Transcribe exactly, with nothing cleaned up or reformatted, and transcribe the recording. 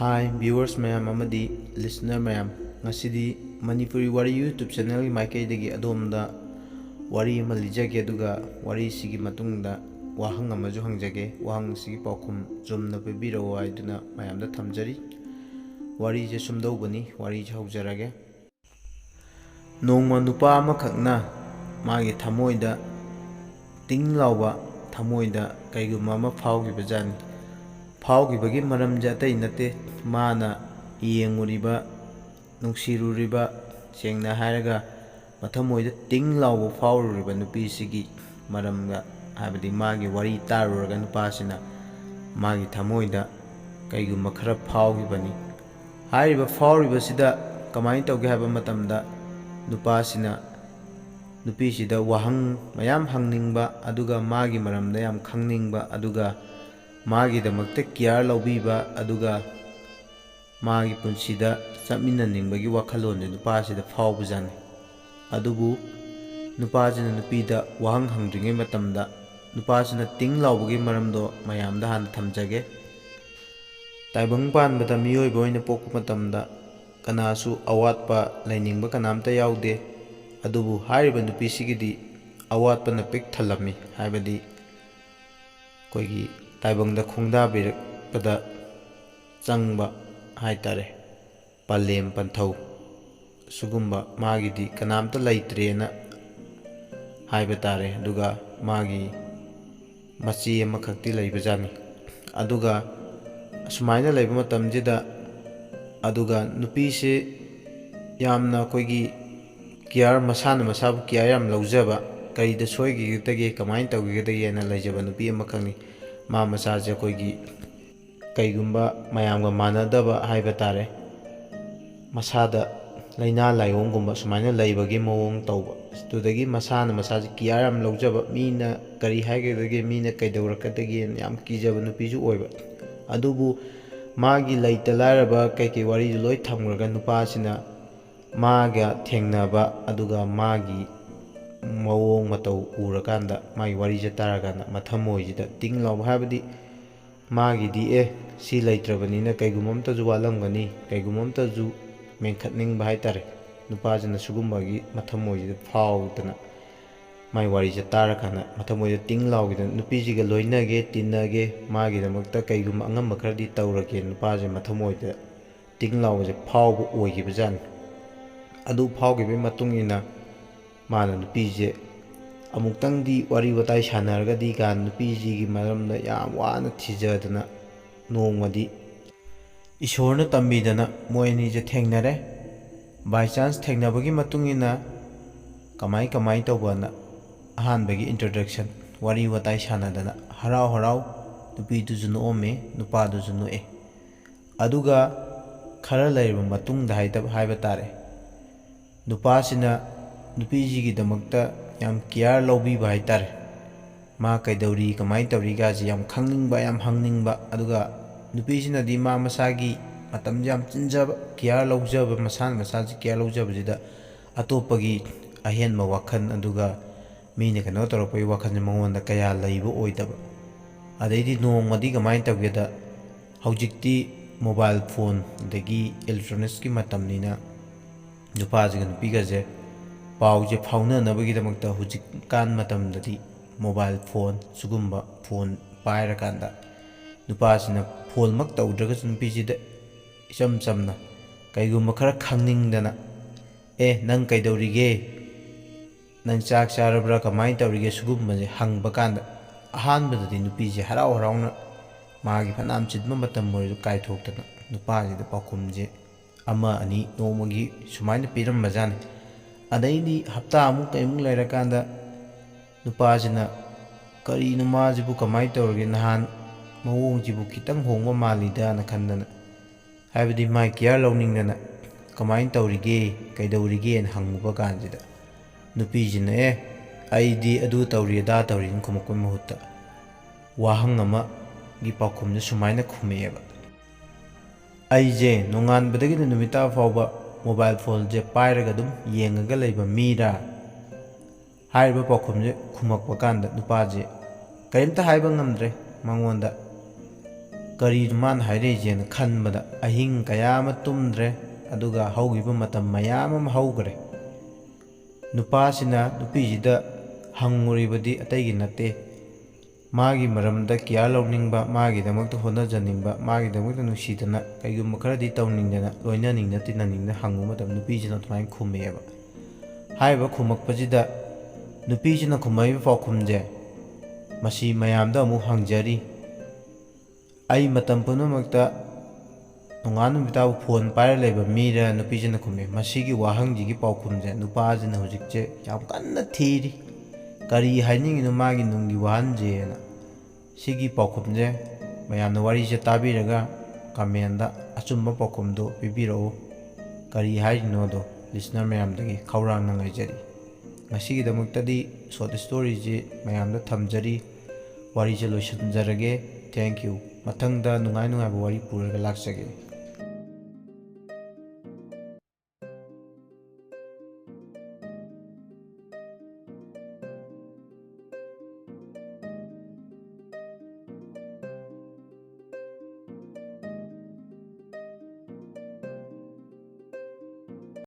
Hi viewers ꯃꯌꯥꯝ ꯑꯃꯗꯤ listener ꯃꯌꯥꯝ, ꯉꯁꯤꯗꯤ ꯃꯅꯤꯄꯨꯔꯤ ꯋꯥꯔꯤ YouTube channelꯒꯤ ꯃꯥꯏꯀꯩꯗꯒꯤ ꯑꯗꯣꯝꯗ ꯋꯥꯔꯤ ꯑꯃ ꯂꯤꯖꯒꯦ, ꯑꯗꯨꯒ ꯋꯥꯔꯤꯁꯤꯒꯤ ꯃꯇꯨꯡꯗ ꯋꯥꯍꯪ ꯑꯃꯁꯨ ꯍꯪꯖꯒꯦ꯫ ꯋꯥꯍꯪꯁꯤꯒꯤ ꯄꯥꯎꯈꯨꯝ ꯆꯨꯝꯅ ꯄꯤꯕꯤꯔꯛꯑꯣ ꯍꯥꯏꯗꯨꯅ ꯃꯌꯥꯝꯗ ꯊꯝꯖꯔꯤ꯫ ꯋꯥꯔꯤꯁꯦ ꯁꯨꯝꯗꯧꯕꯅꯤ, ꯋꯥꯔꯤꯁꯦ ꯍꯧꯖꯔꯒꯦ꯫ ꯅꯣꯡꯃ ꯅꯨꯄꯥ ꯑꯃꯈꯛꯅ ꯃꯥꯒꯤ ꯊꯃꯣꯏꯗ ꯇꯤꯡ ꯂꯥꯎꯕ, ꯊꯃꯣꯏꯗ ꯀꯩꯒꯨꯝꯕ ꯑꯃ ꯐꯥꯎꯈꯤꯕꯖꯥꯠꯅꯤ꯫ ꯐꯥꯎꯈꯤꯕꯒꯤ ꯃꯔꯝꯁꯦ ꯑꯇꯩ ꯅꯠꯇꯦ, ꯃꯥꯅ ꯌꯦꯡꯉꯨꯔꯤꯕ, ꯅꯨꯡꯁꯤꯔꯨꯔꯤꯕ, ꯁꯦꯡꯅ ꯍꯥꯏꯔꯒ ꯃꯊꯃꯣꯏꯗ ꯇꯤꯡ ꯂꯥꯎꯕ ꯐꯥꯎꯔꯨꯔꯤꯕ ꯅꯨꯄꯤꯁꯤꯒꯤ ꯃꯔꯝꯒ, ꯍꯥꯏꯕꯗꯤ ꯃꯥꯒꯤ ꯋꯥꯔꯤ ꯇꯥꯔꯨꯔꯒ ꯅꯨꯄꯥꯁꯤꯅ ꯃꯥꯒꯤ ꯊꯃꯣꯏꯗ ꯀꯩꯒꯨꯝꯕ ꯈꯔ ꯐꯥꯎꯈꯤꯕꯅꯤ꯫ ꯍꯥꯏꯔꯤꯕ ꯐꯥꯎꯔꯤꯕꯁꯤꯗ ꯀꯃꯥꯏꯅ ꯇꯧꯒꯦ ꯍꯥꯏꯕ ꯃꯇꯝꯗ, ꯅꯨꯄꯥꯁꯤꯅ ꯅꯨꯄꯤꯁꯤꯗ ꯋꯥꯍꯪ ꯃꯌꯥꯝ ꯍꯪꯅꯤꯡꯕ, ꯑꯗꯨꯒ ꯃꯥꯒꯤ ꯃꯔꯝꯗ ꯌꯥꯝ ꯈꯪꯅꯤꯡꯕ, ꯑꯗꯨꯒ ꯃꯥꯒꯤꯗꯃꯛꯇ care ꯂꯧꯕꯤꯕ, ꯑꯗꯨꯒ ꯃꯥꯒꯤ ꯄꯨꯟꯁꯤꯗ ꯆꯠꯃꯤꯟꯅꯅꯤꯡꯕꯒꯤ ꯋꯥꯈꯜꯂꯣꯟꯁꯦ ꯅꯨꯄꯥꯁꯤꯗ ꯐꯥꯎꯕꯖꯥꯠꯅꯤ꯫ ꯑꯗꯨꯕꯨ ꯅꯨꯄꯥꯁꯤꯅ ꯅꯨꯄꯤꯗ ꯋꯥꯍꯪ ꯍꯪꯗ꯭ꯔꯤꯉꯩ ꯃꯇꯝꯗ, ꯅꯨꯄꯥꯁꯤꯅ ꯇꯤꯡ ꯂꯥꯎꯕꯒꯤ ꯃꯔꯝꯗꯣ ꯃꯌꯥꯝꯗ ꯍꯥꯟꯅ ꯊꯝꯖꯒꯦ꯫ ꯇꯥꯏꯕꯪ ꯄꯥꯟꯕꯗ ꯃꯤꯑꯣꯏꯕ ꯑꯣꯏꯅ ꯄꯣꯛꯄ ꯃꯇꯝꯗ ꯀꯅꯥꯁꯨ ꯑꯋꯥꯠꯄ ꯂꯩꯅꯤꯡꯕ ꯀꯅꯥꯝꯇ ꯌꯥꯎꯗꯦ꯫ ꯑꯗꯨꯕꯨ ꯍꯥꯏꯔꯤꯕ ꯅꯨꯄꯤꯁꯤꯒꯤꯗꯤ ꯑꯋꯥꯠꯄꯅ ꯄꯤꯛ ꯊꯜꯂꯝꯃꯤ, ꯍꯥꯏꯕꯗꯤ ꯑꯩꯈꯣꯏꯒꯤ ꯇꯥꯏꯕꯪꯗ ꯈꯣꯡꯗꯥꯕꯤꯔꯛꯄꯗ ꯆꯪꯕ ꯍꯥꯏ ꯇꯥꯔꯦ, ꯄꯂꯦꯝ ꯄꯟꯊꯧ, ꯁꯤꯒꯨꯝꯕ ꯃꯥꯒꯤꯗꯤ ꯀꯅꯥꯝꯇ ꯂꯩꯇ꯭ꯔꯦꯅ ꯍꯥꯏꯕ ꯇꯥꯔꯦ꯫ ꯑꯗꯨꯒ ꯃꯥꯒꯤ ꯃꯆꯦ ꯑꯃꯈꯛꯇꯤ ꯂꯩꯕꯖꯥꯠꯅꯤ꯫ ꯑꯗꯨꯒ ꯑꯁꯨꯃꯥꯏꯅ ꯂꯩꯕ ꯃꯇꯝꯁꯤꯗ, ꯑꯗꯨꯒ ꯅꯨꯄꯤꯁꯦ ꯌꯥꯝꯅ ꯑꯩꯈꯣꯏꯒꯤ care, ꯃꯁꯥꯅ ꯃꯁꯥꯕꯨ care ꯌꯥꯝ ꯂꯧꯖꯕ, ꯀꯔꯤꯗ ꯁꯣꯏꯈꯤꯒꯗꯒꯦ, ꯀꯃꯥꯏꯅ ꯇꯧꯈꯤꯒꯗꯒꯦꯅ ꯂꯩꯖꯕ ꯅꯨꯄꯤ ꯑꯃꯈꯛꯅꯤ꯫ ꯃꯥ ꯃꯁꯥꯁꯦ ꯑꯩꯈꯣꯏꯒꯤ ꯀꯩꯒꯨꯝꯕ ꯃꯌꯥꯝꯒ ꯃꯥꯟꯅꯗꯕ ꯍꯥꯏꯕ ꯇꯥꯔꯦ, ꯃꯁꯥꯗ ꯂꯥꯏꯅꯥ ꯂꯥꯏꯑꯣꯡꯒꯨꯝꯕ ꯁꯨꯃꯥꯏꯅ ꯂꯩꯕꯒꯤ ꯃꯑꯣꯡ ꯇꯧꯕ꯫ ꯑꯗꯨꯗꯒꯤ ꯃꯁꯥꯅ ꯃꯁꯥꯁꯦ care ꯌꯥꯝ ꯂꯧꯖꯕ, ꯃꯤꯅ ꯀꯔꯤ ꯍꯥꯏꯒꯗꯒꯦ, ꯃꯤꯅ ꯀꯩꯗꯧꯔꯛꯀꯗꯒꯦꯅ ꯌꯥꯝ ꯀꯤꯖꯕ ꯅꯨꯄꯤꯁꯨ ꯑꯣꯏꯕ꯫ ꯑꯗꯨꯕꯨ ꯃꯥꯒꯤ ꯂꯩꯇ ꯂꯥꯏꯔꯕ ꯀꯩꯀꯩ ꯋꯥꯔꯤꯗꯨ ꯂꯣꯏ ꯊꯝꯈ꯭ꯔꯒ, ꯅꯨꯄꯥꯁꯤꯅ ꯃꯥꯒ ꯊꯦꯡꯅꯕ, ꯑꯗꯨꯒ ꯃꯥꯒꯤ ꯃꯑꯣꯡ ꯃꯇꯧ ꯎꯔꯀꯥꯟꯗ, ꯃꯥꯒꯤ ꯋꯥꯔꯤꯁꯦ ꯇꯥꯔꯀꯥꯟꯗ ꯃꯊꯃꯣꯏꯁꯤꯗ ꯇꯤꯡ ꯂꯥꯎꯕ, ꯍꯥꯏꯕꯗꯤ ꯃꯥꯒꯤꯗꯤ ꯑꯦ ꯁꯤ ꯂꯩꯇ꯭ꯔꯕꯅꯤꯅ ꯀꯩꯒꯨꯝꯕ ꯑꯝꯇꯁꯨ ꯋꯥꯠꯂꯝꯒꯅꯤ, ꯀꯩꯒꯨꯝꯕ ꯑꯝꯇꯁꯨ ꯃꯦꯟꯈꯠꯅꯤꯡꯕ ꯍꯥꯏꯇꯥꯔꯦ꯫ ꯅꯨꯄꯥꯁꯤꯅ ꯁꯤꯒꯨꯝꯕꯒꯤ ꯃꯊꯃꯣꯏꯁꯤꯗ ꯐꯥꯎꯗꯅ ꯃꯥꯏ ꯋꯥꯔꯤꯁꯦ ꯇꯥꯔꯀꯥꯟꯗ ꯃꯊꯃꯣꯏꯗ ꯇꯤꯡ ꯂꯥꯎꯈꯤꯗꯅ ꯅꯨꯄꯤꯁꯤꯒ ꯂꯣꯏꯅꯒꯦ, ꯇꯤꯟꯅꯒꯦ, ꯃꯥꯒꯤꯗꯃꯛꯇ ꯀꯩꯒꯨꯝꯕ ꯑꯉꯝꯕ ꯈꯔꯗꯤ ꯇꯧꯔꯒꯦ, ꯅꯨꯄꯥꯁꯦ ꯃꯊꯃꯣꯏꯗ ꯇꯤꯡ ꯂꯥꯎꯕꯁꯦ ꯐꯥꯎꯕ ꯑꯣꯏꯈꯤꯕꯖꯥꯠꯅꯤ꯫ ꯑꯗꯨ ꯐꯥꯎꯈꯤꯕꯒꯤ ꯃꯇꯨꯡ ꯏꯟꯅ ꯃꯥꯅ ꯅꯨꯄꯤꯁꯦ ꯑꯃꯨꯛꯇꯪꯗꯤ ꯋꯥꯔꯤ ꯋꯥꯇꯥꯏ ꯁꯥꯟꯅꯔꯒꯗꯤ ꯀꯥꯟ ꯅꯨꯄꯤꯁꯤꯒꯤ ꯃꯔꯝꯗ ꯌꯥꯝ ꯋꯥꯅ ꯊꯤꯖꯗꯅ ꯅꯣꯡꯃꯗꯤ ꯏꯁꯣꯔꯅ ꯇꯝꯕꯤꯗꯅ ꯃꯣꯏ ꯑꯅꯤꯁꯦ ꯊꯦꯡꯅꯔꯦ꯫ ꯕꯥꯏ ꯆꯥꯟꯁ ꯊꯦꯡꯅꯕꯒꯤ ꯃꯇꯨꯡ ꯏꯟꯅ ꯀꯃꯥꯏ ꯀꯃꯥꯏ ꯇꯧꯕꯅ ꯑꯍꯥꯟꯕꯒꯤ ꯏꯟꯇ꯭ꯔꯣꯗꯛꯁꯟ, ꯋꯥꯔꯤ ꯋꯥꯇꯥꯏ ꯁꯥꯟꯅꯗꯅ ꯍꯔꯥꯎ ꯍꯔꯥꯎ ꯅꯨꯄꯤꯗꯨꯁꯨ ꯅꯣꯛꯑꯝꯃꯦ, ꯅꯨꯄꯥꯗꯨꯁꯨ ꯅꯣꯛꯑꯦ꯫ ꯑꯗꯨꯒ ꯈꯔ ꯂꯩꯔꯕ ꯃꯇꯨꯡꯗ ꯍꯥꯏꯇ-, ꯍꯥꯏꯕ ꯇꯥꯔꯦ, ꯅꯨꯄꯥꯁꯤꯅ ꯅꯨꯄꯤꯁꯤꯒꯤꯗꯃꯛꯇ ꯌꯥꯝ ꯀꯤꯌꯥꯔ ꯂꯧꯕꯤꯕ ꯍꯥꯏꯇꯥꯔꯦ꯫ ꯃꯥ ꯀꯩꯗꯧꯔꯤ, ꯀꯃꯥꯏꯅ ꯇꯧꯔꯤꯒꯥꯁꯤ ꯌꯥꯝ ꯈꯪꯅꯤꯡꯕ, ꯌꯥꯝ ꯍꯪꯅꯤꯡꯕ꯫ ꯑꯗꯨꯒ ꯅꯨꯄꯤꯁꯤꯅꯗꯤ ꯃꯥ ꯃꯁꯥꯒꯤ ꯃꯇꯝꯁꯦ ꯌꯥꯝ ꯆꯤꯟꯖꯕ, ꯀꯤꯌꯥꯔ ꯂꯧꯖꯕ, ꯃꯁꯥꯅ ꯃꯁꯥꯁꯤ ꯀꯤꯌꯥꯔ ꯂꯧꯖꯕꯁꯤꯗ ꯑꯇꯣꯞꯄꯒꯤ ꯑꯍꯦꯟꯕ ꯋꯥꯈꯜ, ꯑꯗꯨꯒ ꯃꯤꯅ ꯀꯩꯅꯣ ꯇꯧꯔꯛꯄꯒꯤ ꯋꯥꯈꯜꯁꯦ ꯃꯉꯣꯟꯗ ꯀꯌꯥ ꯂꯩꯕ ꯑꯣꯏꯗꯕ꯫ ꯑꯗꯩꯗꯤ ꯅꯣꯡꯃꯗꯤ ꯀꯃꯥꯏꯅ ꯇꯧꯒꯦꯗ, ꯍꯧꯖꯤꯛꯇꯤ ꯃꯣꯕꯥꯏꯜ ꯐꯣꯟ ꯑꯗꯒꯤ ꯏꯂꯦꯛꯇ꯭ꯔꯣꯅꯤꯛꯁꯀꯤ ꯃꯇꯝꯅꯤꯅ ꯅꯨꯄꯥꯁꯤꯒ ꯅꯨꯄꯤꯒꯁꯦ ꯄꯥꯎꯁꯦ ꯐꯥꯎꯅꯅꯕꯒꯤꯗꯃꯛꯇ ꯍꯧꯖꯤꯛꯀꯥꯟ ꯃꯇꯝꯗꯗꯤ ꯃꯣꯕꯥꯏꯜ ꯐꯣꯟ, ꯁꯤꯒꯨꯝꯕ ꯐꯣꯟ ꯄꯥꯏꯔꯀꯥꯟꯗ ꯅꯨꯄꯥꯁꯤꯅ ꯐꯣꯟꯃꯛ ꯇꯧꯗ꯭ꯔꯒꯁꯨ ꯅꯨꯄꯤꯁꯤꯗ ꯏꯆꯝ ꯆꯝꯅ ꯀꯩꯒꯨꯝꯕ ꯈꯔ ꯈꯪꯅꯤꯡꯗꯅ, "ꯑꯦ, ꯅꯪ ꯀꯩꯗꯧꯔꯤꯒꯦ? ꯅꯪ ꯆꯥꯛ ꯆꯥꯔꯕ꯭ꯔꯥ, ꯀꯃꯥꯏꯅ ꯇꯧꯔꯤꯒꯦ?" ꯁꯤꯒꯨꯝꯕꯁꯦ ꯍꯪꯕ ꯀꯥꯟꯗ ꯑꯍꯥꯟꯕꯗꯗꯤ ꯅꯨꯄꯤꯁꯦ ꯍꯔꯥꯎ ꯍꯔꯥꯎꯅ ꯃꯥꯒꯤ ꯐꯅꯌꯥꯝ ꯆꯤꯟꯕ ꯃꯇꯝ ꯑꯣꯏꯔꯁꯨ ꯀꯥꯏꯊꯣꯛꯇꯅ ꯅꯨꯄꯥꯁꯤꯗ ꯄꯥꯎꯈꯨꯝꯁꯦ ꯑꯃ ꯑꯅꯤ ꯅꯣꯡꯃꯒꯤ ꯁꯨꯃꯥꯏꯅ ꯄꯤꯔꯝꯕꯖꯥꯠꯅꯤ꯫ ꯑꯗꯩꯗꯤ ꯍꯞꯇꯥꯃꯨꯛ ꯀꯩꯃꯨꯛ ꯂꯩꯔꯀꯥꯟꯗ ꯅꯨꯄꯥꯁꯤꯅ, "ꯀꯔꯤꯅꯣ ꯃꯥꯁꯤꯕꯨ, ꯀꯃꯥꯏꯅ ꯇꯧꯔꯒꯦ? ꯅꯍꯥꯟ ꯃꯑꯣꯡꯁꯤꯕꯨ ꯈꯤꯇꯪ ꯍꯣꯡꯕ ꯃꯥꯜꯂꯤꯗꯅ" ꯈꯟꯗꯅ, ꯍꯥꯏꯕꯗꯤ ꯃꯥꯏ ꯀꯤꯌꯥꯔ ꯂꯧꯅꯤꯡꯗꯅ, "ꯀꯃꯥꯏꯅ ꯇꯧꯔꯤꯒꯦ, ꯀꯩꯗꯧꯔꯤꯒꯦꯅ" ꯍꯪꯉꯨꯕ ꯀꯥꯟꯁꯤꯗ ꯅꯨꯄꯤꯁꯤꯅ, "ꯑꯦ, ꯑꯩꯗꯤ ꯑꯗꯨ ꯇꯧꯔꯤ ꯑꯗꯥ ꯇꯧꯔꯤꯅ" ꯈꯨꯝꯃꯛꯄꯒꯤ ꯃꯍꯨꯠꯇ ꯋꯥꯍꯪ ꯑꯃꯒꯤ ꯄꯥꯎꯈꯨꯝꯗ ꯁꯨꯃꯥꯏꯅ ꯈꯨꯝꯃꯛꯑꯦꯕ, "ꯑꯩꯁꯦ ꯅꯣꯡꯉꯥꯟꯕꯗꯒꯤꯅ ꯅꯨꯃꯤꯠ ꯇꯥꯕ ꯐꯥꯎꯕ ꯃꯣꯕꯥꯏꯜ ꯐꯣꯟꯁꯦ ꯄꯥꯏꯔꯒ ꯑꯗꯨꯝ ꯌꯦꯡꯉꯒ ꯂꯩꯕ ꯃꯤꯔꯥ?" ꯍꯥꯏꯔꯤꯕ ꯄꯥꯎꯈꯨꯝꯁꯦ ꯈꯨꯝꯃꯛꯄ ꯀꯥꯟꯗ ꯅꯨꯄꯥꯁꯦ ꯀꯔꯤꯝꯇ ꯍꯥꯏꯕ ꯉꯝꯗ꯭ꯔꯦ꯫ ꯃꯉꯣꯟꯗ ꯀꯔꯤꯅꯣ ꯃꯥꯅ ꯍꯥꯏꯔꯛꯏꯁꯦꯅ ꯈꯟꯕꯗ ꯑꯍꯤꯡ ꯀꯌꯥ ꯑꯃ ꯇꯨꯝꯗ꯭ꯔꯦ꯫ ꯑꯗꯨꯒ ꯍꯧꯈꯤꯕ ꯃꯇꯝ ꯃꯌꯥꯝ ꯑꯃ ꯍꯧꯈ꯭ꯔꯦ꯫ ꯅꯨꯄꯥꯁꯤꯅ ꯅꯨꯄꯤꯁꯤꯗ ꯍꯪꯉꯨꯔꯤꯕꯗꯤ ꯑꯇꯩꯒꯤ ꯅꯠꯇꯦ, ꯃꯥꯒꯤ ꯃꯔꯝꯗ ꯀꯤꯌꯥꯔ ꯂꯧꯅꯤꯡꯕ, ꯃꯥꯒꯤꯗꯃꯛꯇ ꯍꯣꯠꯅꯖꯅꯤꯡꯕ, ꯃꯥꯒꯤꯗꯃꯛꯇ ꯅꯨꯡꯁꯤꯗꯅ ꯀꯩꯒꯨꯝꯕ ꯈꯔꯗꯤ ꯇꯧꯅꯤꯡꯗꯅ, ꯂꯣꯏꯅꯅꯤꯡꯗꯅ ꯇꯤꯟꯅꯅꯤꯡꯗꯅ ꯍꯪꯉꯨꯕ ꯃꯇꯝꯗ ꯅꯨꯄꯤꯁꯤꯅ ꯑꯗꯨꯃꯥꯏꯅ ꯈꯨꯝꯃꯛꯑꯦꯕ꯫ ꯍꯥꯏꯔꯤꯕ ꯈꯨꯝꯃꯛꯄꯁꯤꯗ ꯅꯨꯄꯤꯁꯤꯅ ꯈꯨꯝꯃꯛꯏꯕ ꯄꯥꯎꯈꯨꯝꯁꯦ, ꯃꯁꯤ ꯃꯌꯥꯝꯗ ꯑꯃꯨꯛ ꯍꯪꯖꯔꯤ꯫ ꯑꯩ ꯃꯇꯝ ꯄꯨꯝꯅꯃꯛꯇ ꯅꯣꯡꯉꯥꯟ ꯅꯨꯃꯤꯠ ꯇꯥꯕ ꯐꯣꯟ ꯄꯥꯏꯔ ꯂꯩꯕ ꯃꯤꯔ? ꯅꯨꯄꯤꯁꯤꯅ ꯈꯨꯝꯃꯦ꯫ ꯃꯁꯤꯒꯤ ꯋꯥꯍꯪꯁꯤꯒꯤ ꯄꯥꯎꯈꯨꯝꯁꯦ ꯅꯨꯄꯥꯁꯤꯅ ꯍꯧꯖꯤꯛꯁꯦ ꯌꯥꯝ ꯀꯟꯅ ꯊꯤꯔꯤ꯫ ꯀꯔꯤ ꯍꯥꯏꯅꯤꯡꯉꯤꯅꯣ ꯃꯥꯒꯤ ꯅꯨꯡꯒꯤ ꯋꯥꯍꯟꯁꯦꯅ? ꯁꯤꯒꯤ ꯄꯥꯎꯈꯨꯝꯁꯦ ꯃꯌꯥꯝꯅ ꯋꯥꯔꯤꯁꯦ ꯇꯥꯕꯤꯔꯒ ꯀꯃꯦꯟꯗ ꯑꯆꯨꯝꯕ ꯄꯥꯎꯈꯨꯝꯗꯣ ꯄꯤꯕꯤꯔꯛꯎ꯫ ꯀꯔꯤ ꯍꯥꯏꯔꯤꯅꯣꯗꯣ ꯂꯤꯁꯅꯔ ꯃꯌꯥꯝꯗꯒꯤ ꯈꯧꯔꯥꯡꯅ ꯉꯥꯏꯖꯔꯤ꯫ ꯉꯁꯤꯒꯤꯗꯃꯛꯇꯗꯤ ꯁꯣꯔꯠ ꯁ꯭ꯇꯣꯔꯤꯁꯤ ꯃꯌꯥꯝꯗ ꯊꯝꯖꯔꯤ꯫ ꯋꯥꯔꯤꯁꯦ ꯂꯣꯏꯁꯤꯟꯖꯔꯒꯦ꯫ Thank you꯫ ꯃꯊꯪꯗ ꯅꯨꯡꯉꯥꯏ ꯅꯨꯡꯉꯥꯏꯕ ꯋꯥꯔꯤ ꯄꯨꯔꯒ ꯂꯥꯛꯆꯒꯦ꯫